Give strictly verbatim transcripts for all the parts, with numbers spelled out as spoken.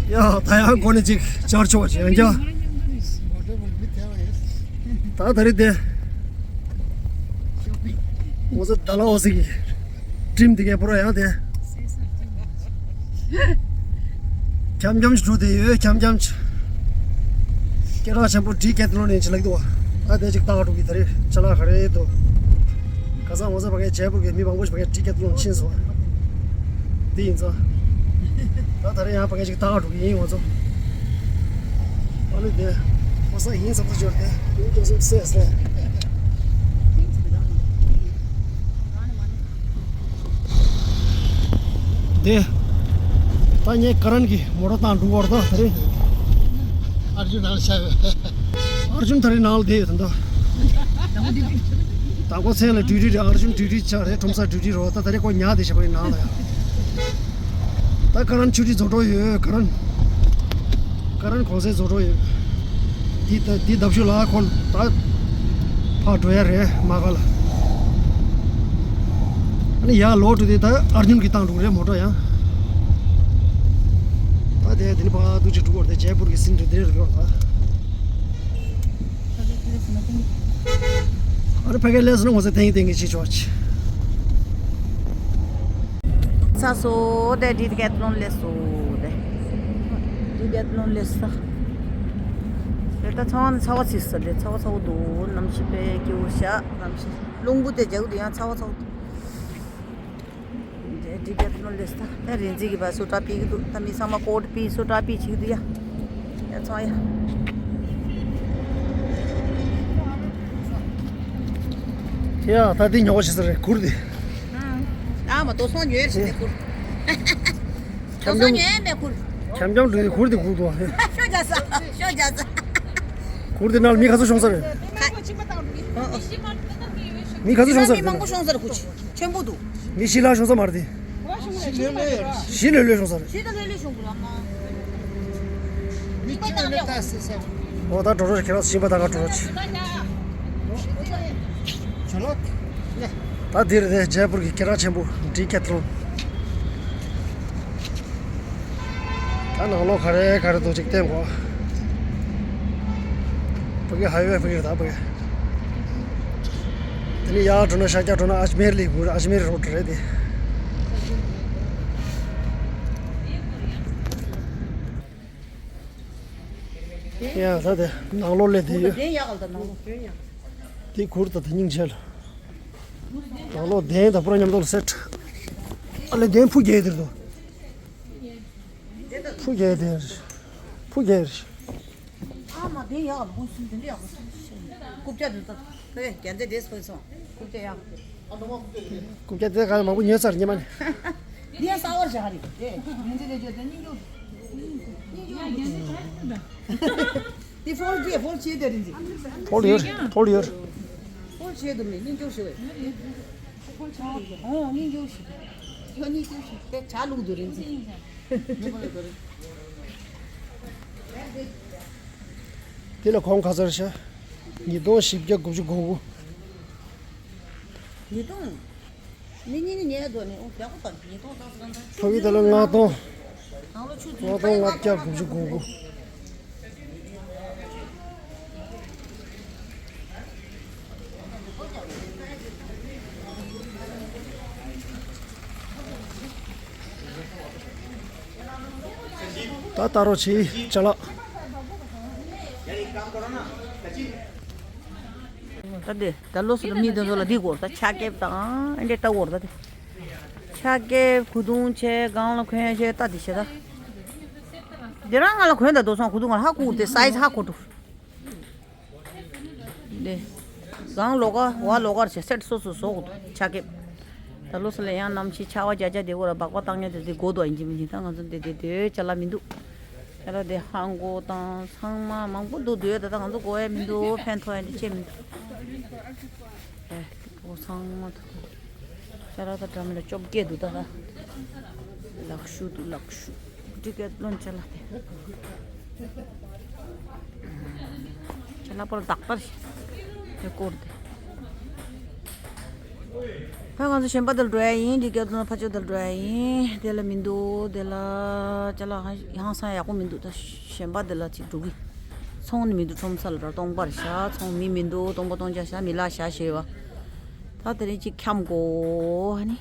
ཡ། ད་ཡང་འགོ་ནས་ཅིག་བཅར་ཆོག་ཅིག་ཡང་བསྐྱར། ད་ད་རེས་དེ། ངོ་ཚ་ད་ལ་འོ་ཟིག་གི་ཀྲིམ་དེ་གའི་པོ་ར་ཡང་དེ། འཁྱམ་འཁྱམ་ཞིག་འགྲོ་དེ་ཡོད་འཁྱམ་འཁྱམ་ཅིག་སྐད་གྲགས་ཆེན་པོ་ཌི་ཀེ་ཐི་ལོན་ནས་ཅི་ལག་འདུག་བ། ད་དེ་ཅིག་ལྟ་ག་འགྲོ་གི་ད་རེས་ཅ་ལག་ག་རེ་འདུག་ཁ་སང་ངོ་ཚ་ཕ་གའི་ཇེ་པུར་གི་མི་མང་པོ་ཞིག་ཕ་གའི་ཌི་ཀེ་ཐི་ལོན་ཕྱིན་སོང་། འདི་ཡིན་ཙང་། ད་ད་རེས་ཡང་ཕ་གའི་ཅིག་ལྟ་ག་འགྲོ་གི་ཡིན་ང་ཚོ། ཨ་ནི་དེ། ཁ་སང་ཡིན་བསམ་ཚུལ་འབྱོར་ཏེ་ཡིན་ཀྱང་སེམས་སེ་སེ། དེ། ད་ངས་ཀ་རན་གྱི་མོ་ཊ་བཏང་འགྲོ་བར་ད་ད་རེས། ཨར་ཇུན་ནང་ལ་ཆགས་ཡོད། ཨར་ཇུན་ད་རེས་ནང་ལ་བསྡད་ཡོད་ད་ད། ད་ཁོ་མཚན་ལ་ཌིའུ་ཊི་རེད། ཨར་ཇུན་ཌིའུ་ཊི་ཆགས་རེད། ཁྲོམ་ས་ཌིའུ་ཊི་རོ། ད་ད་རེས་ཁོ་ཉལ་བསྡད་བྱས་པ་ཡིན་ནང་ལ་ཡ། ད་ཀ་རན་ཆུ་ཊི་རྫོགས་འགྲོ་ཡོད་ཀ་རན། ཀ་རན་གོང་ཚད་རྫོགས་འགྲོ་ཡོད། འདི་ད་འདི་ལྡབ་ཤུ་ལ་ཁོ་ད་ཕར་འགྲོ་ཡ་རེད་མ་ག་ལ། ཨ་ནི་ཡར་ལོག་འགྲོ་དུས་ད་ཨར་ཇུན་གྱིས་བཏང་འགྲོ་གི་རེད་མོ་ཊ་ཡང་། ད་དེ་དེ་ནི་ཕར་འདུག་ཅིག་འགྲོ་དགོས་རེད། ཇེ་པུར་གྱི་སིན་རི་དེ་རེད་ཡོད་ད། ཨ་རེ་ཕ་གི་ལས་སུ་ནི་ངོ་ཚ་ཐེངས་ཐེངས་ཀྱི་ཅི་ཆོག་ཅི། ཚ་སོ་དེ་ཌི་ཀེ་ཐི་ལོན་ལས་སོ་དེ། ཌི་ཀེ་ཐི་ལོན་ལས་ས། དེ་ད་ཚ་བ་ནི་ཚ་བ་ཚིག་ས་དེ་ཚ་བ་ཚ་བོ་འདུག་གནམ་གཤིས་དཔེ་སྐྱིད་པོ་ཤག་གནམ་གཤིས་རླུང་བུ་དེ་རྒྱག་གི་འདུག་ཡང་ཚ་བ་ཚ་བོ་འདུག་ཌི་ཀེ་ཐི་ལོན་ལས་ད་ད་རིན་འཛིན་གྱི་བ་སུ་ཏྲ་པི་གི་འདུག་ད་མི་ཚང་མ་ཀོ་ཊི་པི་སུ་ཏྲ་པི་བྱེད་ཀྱི་འདུག་ཡ། ཡ་ཚང་ཡ། ཡ་ད་འདི་ཉོ་བ་བྱེད་ས་རེད་གུར་འདི། ཨ་མ་དོ་སོང་ཉོས་ཤི་ནས་གུར། དོ་སོང་ཉོས་མེད་གུར། འཁྱམ་འཁྱམ་འགྲོ་གུར་འདི་གུར་འདུག་ཤོ་རྒྱག་ས་ཤོ་རྒྱག་ས། གུར་འདི་ནང་མི་ག་ཚོད་ཤོང་ས་རེད། མི་ག་ཚོད་ཤོང་ས་རེད། མི་མང་པོ་ཤོང་ས་རེད་གུར་ཆེན་པོ་འདུག་མི་ཤི་ལ་ཤོང་ས་མ་རེད། ཤི་ལོས་ལོས་ཤོང་ས་རེད། ཤི་ད་ལོས་ལོས་ཤོང་གི་ར་མ། མི་ཁྱོད་ལས་ཏཱ་སི་ས། འོ་ད་འགྲོ་རོགས་ཁྱེད་རང་ཤིང་པ་ད་ག་འགྲོ་རོགས། ཇོ་ལགས། ད་འདིར་རེད་ཇེ་པུར་གྱི་སྐད་གྲགས་ཆེན་པོ་ཌི་ཀེ་ཐི་ལོན། ད་ནང་ལོགས་ག་རེ་ག་རེ་འདུག་ཅིག་བསྟན་གོ། ཕ་གི་ཧའི་ཝེ་ཕ་གི་རེད་ད་ཕ་གི། དེ་ནས་ཡར་འགྲོ་ན་ཤར་རྒྱག་འགྲོ་ན་ཨཇ་མེར་ལ་འགྲོ། ཨཇ་མེར་རོ་ཌི་རེད་དེ། ཡ་ད་དེ་ནང་ལོགས་སླེབས་བསྡད་ཡོད། དེ་གུར་དང་དེ་སྙིང་རྗེ་ལ། ནང་ལོགས་གདན་དང་པུ་ར་མཉམ་དུ་ལ་སེ་ཊི། ཨ་ལེ་གདན་ཕུ་རྒྱལ་དེར་དུ། ཕུ་རྒྱལ་དེར། ཕུ་རྒྱལ། ཨ་མ་དེ་ཡག་ལ་ཧུ་སུན་དེ་འདྲ་ཡག་པོ་སུན་ཤེས། རྐུབ་བཀྱག་དེ་ད་ཁོས་རྒྱ་མཚན་དེ་སོན་སོང་། རྐུབ་བཀྱག་ཡག་རྐུབ་བཀྱག་དེ་ག་ལ་མང་པོ་ཉོས་ཚར་ཉི་མ་ནི། དེ་ཡང་གསར་བར་བཞག་རེད་དེ། རིན་འཛིན་ལས་བརྗོད་དེ་སྙིང་རྗེ། སྙིང་རྗེ། དེ་ཕོལ་དེ་ཕོལ་བྱེད་དེ་རིན་འཛིན། ཕོལ་ཡོད། ཕོལ་ཡོད། ཕོལ་བྱེད་དུ་མེད་སྙིང་རྗེ་ཞུ་བས། ཕོལ་བྱེད་དུ་མེད། ཨོ་སྙིང་རྗེ་ཞུ། ཁྱོད་སྙིང་རྗེ་ཞུ་དེ་ཇ་བླུགས་དུ་རིན་འཛིན། དེ་ལ་གོང་ག་ཚར་ཤག་ཉིས་སྟོང་བཞི་བརྒྱ་དགུ་བཅུ་གོ་དགུ། ཉིས་སྟོང་། མི་གཉིས་ནི་ཉལ་འདུག་ནི་ཨོ་ཡག་པོ་དང་ཉིས་སྟོང་རྩ་ས་རང་ད། ཕ་གི་དེ་ལ་ལྔ་སྟོང་། ནང་ལོ་ཆུ་ཚོད་ལྔ་སྟོང་ལྔ་བརྒྱ་དགུ་བཅུ་གོ་དགུ། ད་ལྟ་རོགས་བྱེད་ཅ་ལག་ད་དེ་ད་ལོ་སུ་ལ་མི་དེ་ཚོ་ལ་འདི་དགོས་ད་ཆ་ཀེབ་དང་ཨེ་འདྲས་ལྟ་དགོས་ད་དེ། ཆ་ཀེབ་གུ་དུང་ཆེ་གང་ལ་གོན་ཆེ་ད་དེ་ཆེ་ད། དེ་རང་ང་ལ་གོན་ད་དོ་སོང་གུ་དུང་ང་ཧ་གོ་དེ་སའི་ཛི་ཧ་གོ་འགྲོ། འདི། གང་ལོགས་ཀ་བ་ལོགས་ཀར་བྱས་སེ་ཊི་སོ་སོ་བཟོ་དགོས་འདུག་ཆ་ཀེབ། ད་ལོ་སི་ལ་ཡང་གནམ་གཤིས་ཆར་པ་རྒྱག་རྒྱག་དེ་གོ་ར་སྦག་སྦག་བཏང་ངེས་དེ་དེ་དགོས་འདུག་ཡིན་གཅིག་མིན་གཅིག་ད་ང་ཚོ་འདི་དེ་དེ་ཅ་ལག་མི་འདུག་ཅ་ལག་དེ་ཧང་གོ་དང་ཚང་མ་མང་པོ་འདུག་འདུག་ད་ལྟ་ང་ཚོ་དགོས་ཡ་མི་འདུག་ཕན་ཐོགས་ཡ་འདི་ཅི་མི་འདུག་ཨེ། འོ་ཚང་མ་ཐུག་ཅ་ལག་ད་འདྲ་མི་འདྲ་བཅོ་བརྒྱད་འདུག་ད་ད། ལག་ཤུ་འདུག་ལག་ཤུ། ཌི་ཀེ་ཐི་ལོན་ཅ་ལག་དེ། ཅ་ལག་པར་དག་པར་ཞིག་དེ་སྐོར་དེ། ཕ་ང་ཚོ་གཞན་པ་དེར་འགྲོ་ཡ་ཡིན། འདི་སྐད་དུ་ཕ་ཆོས་དེར་འགྲོ་ཡ་ཡིན། དེ་ལ་མི་འདུག་དེ་ལ་ཅ་ལག་ཧང་སང་ཡག་པོ་མི་འདུག་ད་གཞན་པ་དེ་ལ་ཅིག་འགྲོ་གི། ཚོང་ནི་མི་འདུག་ཁྲོམ་ས་ལ་ར་སྟོང་པར་བཞག་ཚོང་མི་མི་འདུག་སྟོང་པ་སྟོང་རྐྱང་བཞག་མི་ལ་བཞག་ཞེས་པ། ད་དེ་རིང་ཅིག་འཁྱམ་དགོ་ཧ་ནི།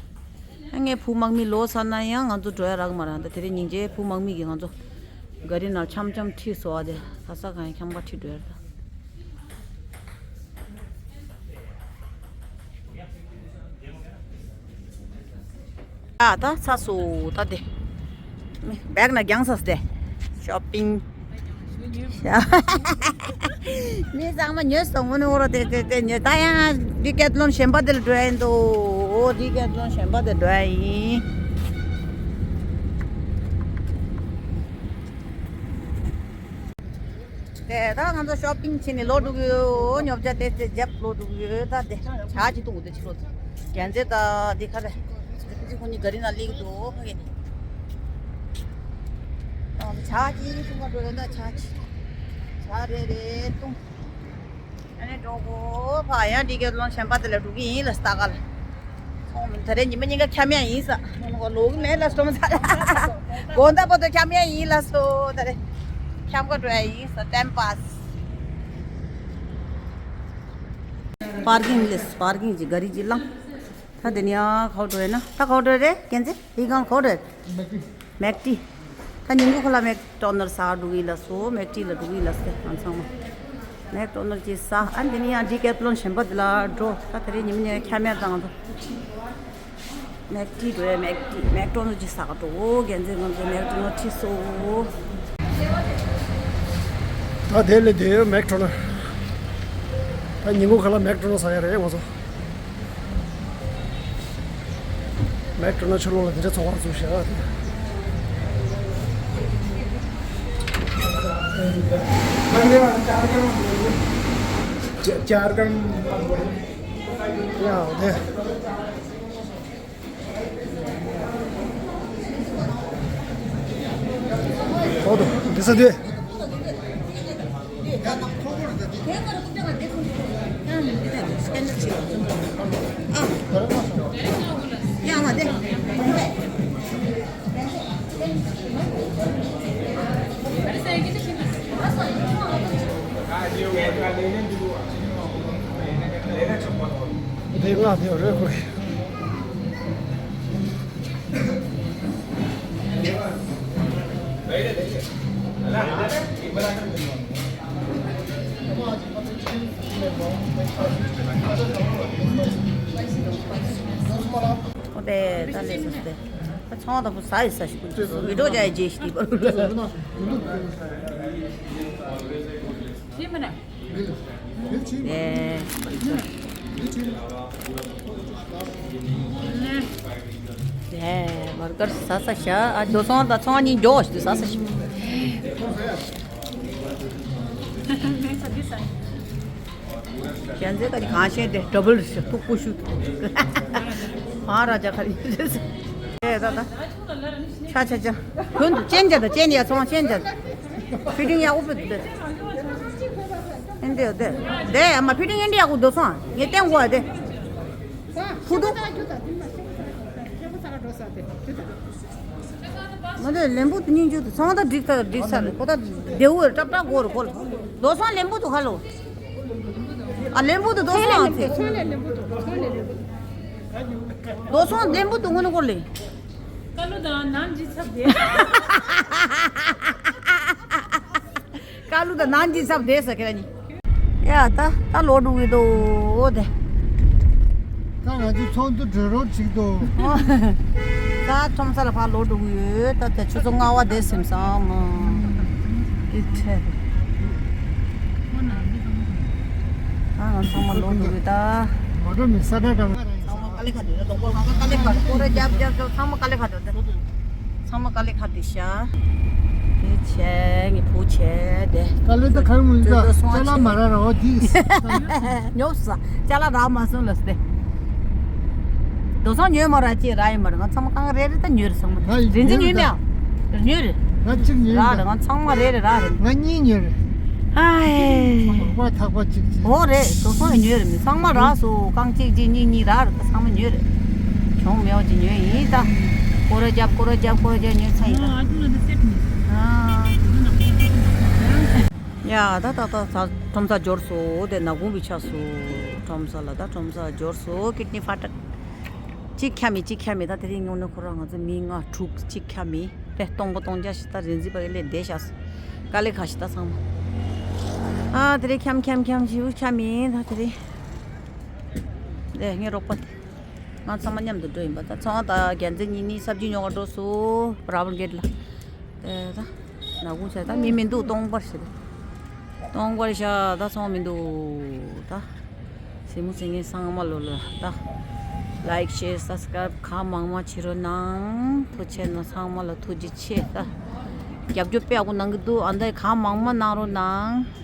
ཨ་ངའི་བུ་དམག་མི་ལོ་ཚར་ན་ཡང་ང་ཚོ་འགྲོ་ཡ་རག་མ་རག་ད་དེ་རིང་ཉིན་རྗེས་བུ་དམག་མི་གིས་ང་ཚོ་ག་རི་ནང་འཁྱམ་འཁྱམ་ཁྲིད་སོང་བ་དེ་ག་ས་གང་ཡང་འཁྱམ་ག་ཁྲིད་འགྲོ་ཡ་རེད་ད། ཨ་ད་ཚ་སོ་ད་དེ། བེག་ན་རྒྱང་ས་སྟེ། ཤོ་པིང་། མི་ཚང་མ་ཉོས་སོང་ངོ་ནོ་རོ་དེ་དེ་དེ་ཉོས་ད་ཡང་ཌི་ཀེ་ཐ་ལོན་གཞན་པ་དེ་ལ་འགྲོ་ཡ་ཡིན་དོ། ཨོ་ཌི་ཀེ་ཐ་ལོན་གཞན་པ་དེ་འགྲོ་ཡ་ཡིན། དེ་ད་ང་ཚོ་ཤོ་པིང་བྱས་ནས་ལོག་འགྲོ་གི་ཡོད། ཉོ་ཆ་དེ་དེ་རྒྱབ་ལོག་འགྲོ་གི་ཡོད། ད་དེ་ཇ་ཅིག་འཐུང་དེ་ཕྱི་ལོགས་དེ་རྒྱན་རྩེ་ད་དེ་ཁ་ལས་ཁོ་གཉིས་ག་རི་ན་སླེབས་འདུག་ཕ་གི་ནས། ད་ཇ་ཅིག་འཐུང་ག་འགྲོ་ཡོད། ད་ཇ་ཅིག་ཇ་རེ་རེ་འཐུང་། ཨ་ནི་འགྲོ་གོ་ཕ་ཡང་ཌི་ཀེ་ཐ་ལོན་གཞན་པ་དེ་ལ་འགྲོ་གི་ཡིན་ལ་སྟ་ག་ལ། ཚོང་མི་ད་རེས་ཉི་མ་ཉིན་ག་འཁྱམ་ཡ་ཡིན་ས། ལོག་གི་མེད་ལ་སྟོང་ས། དགོང་དག་བར་དུ་འཁྱམ་ཡ་ཡིན་ལ་སོ་ད་རེས། འཁྱམ་ག་འགྲོ་ཡ་ཡིན་ས་ཊེམ་པཱ་སི། པར་ཀིང་ལས་པར་ཀིང་གི་ག་རི་ཅིག་བླངས། ད་དེ་ནས་ཡང་ག་པར་འགྲོ་ཡ་ན། ད་ག་པར་འགྲོ་ཡ་རེད་རྒྱན་རྩེ། དེ་གང་ག་པར་འགྲོ་ཡ། མེག་ཊི། ད་ཉིན་གུང་ཁ་ལ་མེག་ཌོ་ནལ་ཟ་འགྲོ་གི་ལ་སོ། མེག་ཊི་ལ་འགྲོ་གི་ལ་སེ་ང་ཚང་མ། མེག་ཌོ་ནལ་ཅིག་ཟ། ཨ་འདི་ནི་ཡང་ཌི་ཀེ་ཐ་ལོན་གཞན་པ་དེ་ལ་འགྲོ། ད་དེ་རིང་ཉི་མ་ཉལ་འཁྱམ་ཡ་དང་ང་ཚོ། མེག་ཊི་འགྲོ་ཡ། མེག་ཊི་མེག་ཌོ་ནལ་ཅིག་ཟ་ག་འགྲོ། འོ་རྒྱན་རྩེ་ང་ཚོ་མེག་ཌོ་ནལ་ཁྲིད་སོ། ད་དེ་ལས་དེ་མེག་ཌོ་ནལ། ད་ཉིན་གུང་ཁ་ལ་མེག་ཌོ་ནལ་ཟ་ཡ་རེད་ང་ཚོ། མེག་ཌོ་ནལ་ཕྱི་ལོགས་ལ་འདི་འདྲ་ཚོང་ཁང་བཙུགས་ཤག་ཅར་ཀམ་ཡ་དེ། ཨོ་དོ་འདི་ས་དུས། དེ་ང་དེ་རེད་ཁོ། ཁོ་དེ་ད་ལས་སོ་སྟེ། ཁོ་ཚང་དང་པོ་ཟ་ཡི་ཟ་ཞིག་ཁོ་ཚོ་བི་ཌིའོ་རྒྱག་ཡི་རྗེས་ཤིག་དེ་པར། ཤེས་མ་ན། ཨེ། ཨེ། བར་གར་ཟ་ས་ཤ། ཨ། རྡོ་སོང་དང་ཚོང་གཉིས་འགྱོ་ཞིག་ཟ་ས་ཤ། གཞན་ཚེ་ག་ནི་གང་བཤད་དེ་ཌ་བལ་ཞིག་ཐུག་པོ་ཞུ། ཨ་ར་ཇ་ཁ་རི་ཨེ་ད་ད། ཆ་ཆ་ཆ། གོན་དུ་ཅན་ཇ་ད་ཅན་ཡ་ཚོང་ཅན་ཇ། ཕི་ཏིང་ཡ་ཨུ་པི་དུ། ཨིན་དེ་དེ། དེ་ཡ་མ་ཕི་ཏིང་ཨིན་དེ་ཡ་ཀུ་དོ་སོང་། ངས་བསྟན་གོ་དེ། ཕུ་དུ། མ་དེ་ལེན་པོ་དུ་སྙིང་རྗེ་དུ་ཚང་ད་འགྲིག་ད་འགྲིག་ས་ལ་ཁོ་ད་དེ་འུ་ཏྲབ་ཏྲ་གོ་རུ་ཁོ་ལ། དོ་སོང་ལེན་པོ་དུ་ཁ་ལོ། ཨ་ལེན་པོ་དུ་དོ་སོང་ཨ་ཚེ། དོ་སོང་ལེན་པོ་དུ་ངོ་ནི་གོ་ལེ། ཀ་ལུ་དང་ནང་ཇི་ཚབ་དེ། ཀ་ལུ་དང་ནང་ཇི་ཚབ་དེ་ཟེར་ཁྱེད་རང་གཉིས། ཡ་ད་ད་ལོག་འགྲོ་གི་འདུག་འོ་དེ། ད་ང་ཚོ་ཚོགས་འདུ་གྲོལ་རོགས་བྱེད་དོ། ད་ཁྲོམ་ས་ལ་ཕར་ལོག་འགྲོ་གི་ཡོད། ད་དེ་ཆུ་ཚོད་ལྔ་པ་དེ་སེམས་བཟང་མ། དེ་ཁྲལ་རེད། ད་ང་ཚང་མ་ལོག་འགྲོ་གི་ད། མ་འགྲོ་མི་ས་ཁྲ་གྲང་། ཚང་མ་དཀའ་ལས་ཁག་འདུག་ད་དོ་པོ་ལྷ་ས་དཀའ་ལས་ཁག་འདུག་སྐོར་ར་རྒྱབ་རྒྱབ་རྒྱབ་ཚང་མ་དཀའ་ལས་ཁག་འདུག་ད། ཚང་མ་དཀའ་ལས་ཁག་འདུག་ཤག་དེ་བྱས་ངས་བུ་བྱས་དེ། དཀའ་ལས་ད་གང་མི་འདུག་ད་ཅ་ལག་མ་རག་ར་འོ་དེ། ཉོབ་ས་ཅ་ལག་རག་མ་སོང་ལ་སྟེ། དོ་སང་ཉོས་མ་རག་ཅེས་རག་ཡིན་མ་རེད། ང་ཚང་མ་གང་རེ་རེ་ད་ཉོས་རེད་ཚང་མ། ང་རིན་ཆེན་ཉོས་མེད་ཨ། ཉོས་རེད། ང་གཅིག་ཉོས་རེད། རག་རེད། ང་ཚང་མ་རེ་རེ་རག་རེད། ང་གཉིས་ཉོས་རེད། ཨའི། ཚང་མ་ཐག་པ་གཅིག་གཅིག་འོ་རེད། བཟོ་ཚོང་ཡི་ཉོས་རེད། མི་ཚང་མ་རག་སོ་རྐང་གཅིག་གཅིག་གཉིས་གཉིས་རག་རེད། ད་ཚང་མ་ཉོས་རེད། གྱོང་མེད་པ་ཅིག་ཉོས་ཡིན་ད། སྐོར་ར་རྒྱབ་སྐོར་ར་རྒྱབ་སྐོར་ར་རྒྱབ་ཉོས་ཚར་ཡིན་ད། ཨ། ཡ་ད་ད་ད་ད་ཁྲོམ་ས་འབྱོར་སོ། དེ་ནག་ཁུང་བི་ཆགས་སོ། ཁྲོམ་ས་ལ་ད་ཁྲོམ་ས་འབྱོར་སོ། ཀིད་ནི་ཕ་ཏག་གཅིག་ཁྱབ་མེད་གཅིག་ཁྱབ་མེད། ད་དེ་རིང་ཉོ་ནས་ཁོ་རང་ང་ཚོ་མི་ལྔ་དྲུག་གཅིག་ཁྱབ་མེད། དེ་སྟོང་པ་སྟོང་རྒྱ་ཞིག་ད་རེན་ཟི་པ་གི་ལས་བསྡད་ཤག་དཀའ་ལས་ཁག་ཞིག་ད་ཚང་མ། ཨ་དེ་རིང་ཁྱམ་ཁྱམ་ཁྱམ་ཞིག་ཁྱམ་ཡིན་ད་དེ་རིང་། དེ་ངའི་རོགས་པ་དེ། ང་ཚང་མ་མཉམ་དུ་འགྲོ་ཡིན་པ། ད་ཚང་མ་ད་རྒྱལ་མཚན་གཉིས་ནི་སབ་ཇི་ཉོ་ག་འགྲོ་སོ་ར་བར་གེད་ལ། དེ་ད་ནག་ཁུང་བྱས་ད་མི་མི་འདུག་སྟོང་པར་ཞིག་ད། སྟོང་པར་ཤ་ད་ཚང་མི་འདུག་ད། སེམས་མོ་སེང་ངེ་ཚང་མ་ལོ་ལོ་ད། ལའིག་ཤེར་སབ་སི་ཀ་རབ་གང་མང་མང་བྱེད་རོགས་གནང་། ཐུགས་རྗེ་ཆེ་གནང་། ཚང་མ་ལ་ཐུགས་རྗེ་ཆེ་ད། རྒྱབ་སྐྱོར་དཔེ་ཡག་པོ་གནང་གི་འདུག་ཨ་ད་གང་མང་མང་གནང་རོགས་གནང་།